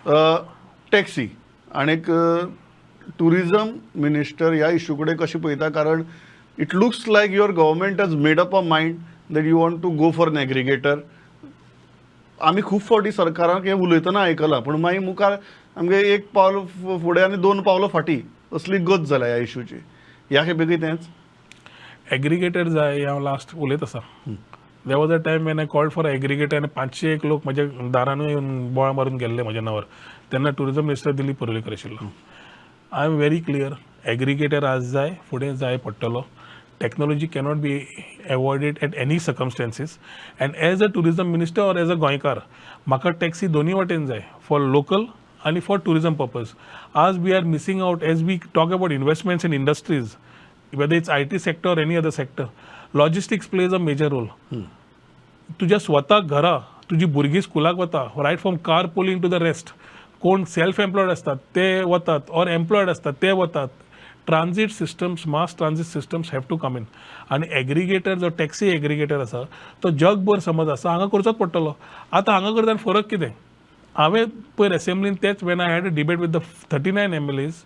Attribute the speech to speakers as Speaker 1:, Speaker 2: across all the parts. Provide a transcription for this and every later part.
Speaker 1: Taxi आणीक tourism minister ह्या issue कडेन कशें पळयता? कारण it looks like your government has made up a mind that you want to go for an aggregator. आमी खूब फावटी सरकाराक हें उलयतना आयकलां, पूण मागीर मुखार आमगे एक पावल फुडें आनी दोन पावलां फाटीं असली गत जाल्या ह्या इशूची. ह्या खेपेकूय तेंच?
Speaker 2: एग्रिगेटर जाय हें हांव लास्ट उलयत आसा. There was a time when I called for aggregator आनी 500 एक लोक म्हज्या दारानूय येवन बोवाळ मारून गेल्ले म्हज्या नांवार. तेन्ना टुरिजम मिनिस्टर दिलीप परुळेकर आशिल्लो. I am very clear, aggregator आज जाय, फुडें जाय पडटलो. Technology cannot be avoided at any circumstances, and as a tourism minister or as a गोंयकार, म्हाका टॅक्सी दोन्ही वाटेन जाय, फॉर लोकल आनी फॉर टुरिजम पर्पज. आज we are missing out. As we talk about investments in industries, whether it's IT sector or any other sector, logistics plays a major role. तुज्या स्वता घरा तुजी भुरगीं स्कुलाक वता, right from car pooling to the rest, कोण self employed आसतात ते वतात ऑर एम्प्लॉयड आसतात ते वतात. Transit systems, mass transit systems have to come in आनी एग्रिगेटर जो टॅक्सी एग्रिगेटर आसा तो जगभर समज आसा, हांगा करचोच पडटलो. आतां हांगा करतना फरक कितें? हांवें पयर एसेंब्लीन तेच, when I had a debate with the 39 MLAs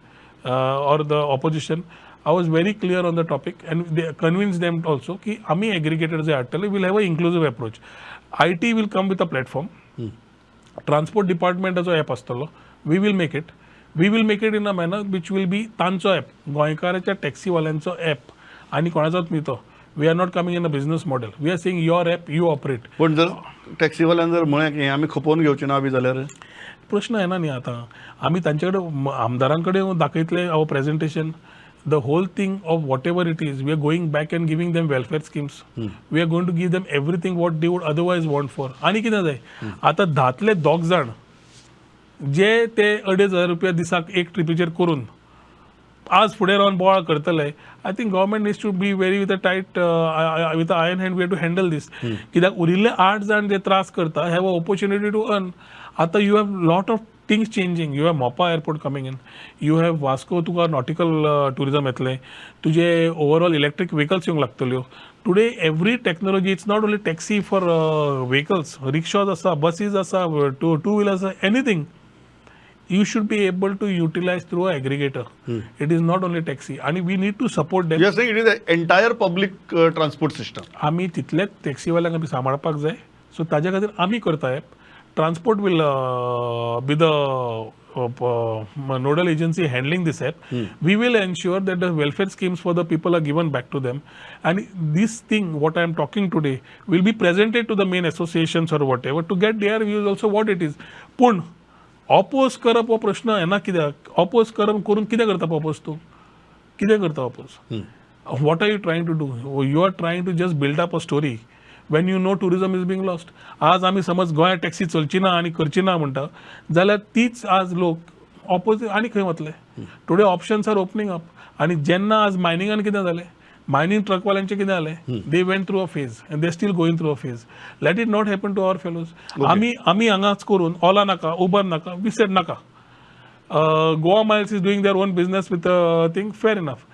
Speaker 2: or the opposition, I was very clear on the topic and convince them also की आमी एग्रिगेटर जे हाडटले, will have a inclusive approach. IT will come with a platform. Transport डिपार्टमेंटाचो app आसतलो. We will make it in a manner which will be तांचो app, गोंयकाराच्या टॅक्सीवाल्यांचो app आनी कोणाचोच न्ही तो. We are not coming in a business model. We are saying, your app, you operate.
Speaker 1: पण जर टॅक्सीवाल्यान जर म्हळें की हें आमी खपोवन घेवचे ना बी जाल्यार?
Speaker 2: प्रश्न येना न्ही. आतां आमी तांचे कडेन, आमदारां कडेन दाखयतले our presentation, the whole thing of whatever it is. We are going back and giving them welfare schemes. We are going to give them everything what they would otherwise want for. आनी कितें जाय? आतां धांतले दोग जाण जे ते 2500 रुपया दिसाक एक ट्रिपीचेर करून आज फुडें रावन बोवाळ करतले, I think government needs to be very with a tight, with a iron hand we to handle this, कित्याक उरिल्ले आठ जाण जे त्रास करता have a opportunity to earn. आतां you have lot of things changing. You have Mopa airport coming in, you have Vasco, तुका nautical tourism येतलें, तुजे ओवरऑल इलेक्ट्रीक व्हेकल्स येवंक लागतल्यो. Today every technology, it's not only taxi for vehicles, rickshaws आसा, बसीस आसा, two wheelers आसा, anything you should be able to utilize through a aggregator. It is not only taxi आणि we need to support them.
Speaker 1: You are saying it is entire public transport system.
Speaker 2: आमी तितलेच टॅक्सीवाल्यांक आमी सांबाळपाक जाय. So ताज्या खातीर आमी करता app. Transport will be the nodal agency handling this app. We will ensure that the welfare schemes for the people are given back to them. And this thing, what I am talking today, will be presented to the main associations or whatever to get their views also, what it is. पूण oppose करप हो प्रश्न येना. कित्याक oppose करप? करून कितें करता ऑपोज तूं? कितें करता oppose? What are you trying to do? You are trying to just build up a story when you know tourism is being lost. आज आमी समज गोंयांत टॅक्सी चलची ना आनी करची ना म्हणटा जाल्यार तीच आज लोक ऑपोजीट आनी खंय वतले? Today options are opening up. आनी जेन्ना आज मायनिंगान कितें जालें, मायनींग ट्रकवाल्यांचें कितें जालें, they went through a phase and they still going through a phase. Let it not happen to our fellows. आमी हांगाच करून ओला नाका, उबर नाका, we said नाका. Goa Miles is doing their own business with a thing, fair enough.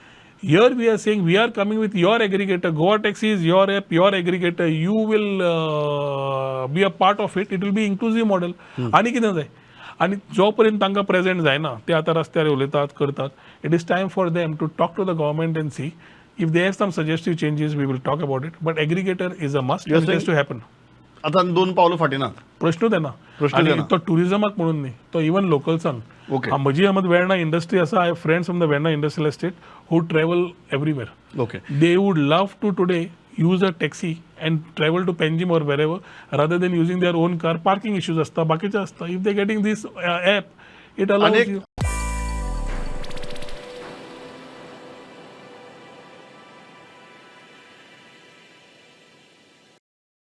Speaker 2: Here we are saying we are coming with your aggregator. Goa Taxi is your app, your aggregator. You will be a part of it. It will be inclusive model. आनी कितें जाय? आनी जो पर्यंत तांकां present जायना, ते आतां रस्त्यार उलयतात करतात. It is time for them to talk to the government and see if they have some suggestive changes. We will talk about it, but aggregator is a must.
Speaker 1: You're
Speaker 2: it has to happen.
Speaker 1: आतां दोन पावलां फाटीं नात.
Speaker 2: प्रश्नूच येना.
Speaker 1: प्रश्नूच
Speaker 2: आनी
Speaker 1: येना.
Speaker 2: तो टुरिझमाक म्हणून न्ही, तो इवन लोकल्सांक. म्हजी समज वेर्णा इंडस्ट्री आसा. I have friends from the Verna industrial estate who travel everywhere. They would love to today use a taxi and travel to Panjim or wherever rather than using their own car. Parking issues असता, बाकीचे असता. If they're getting this app, it allows
Speaker 1: आणि एक
Speaker 2: you.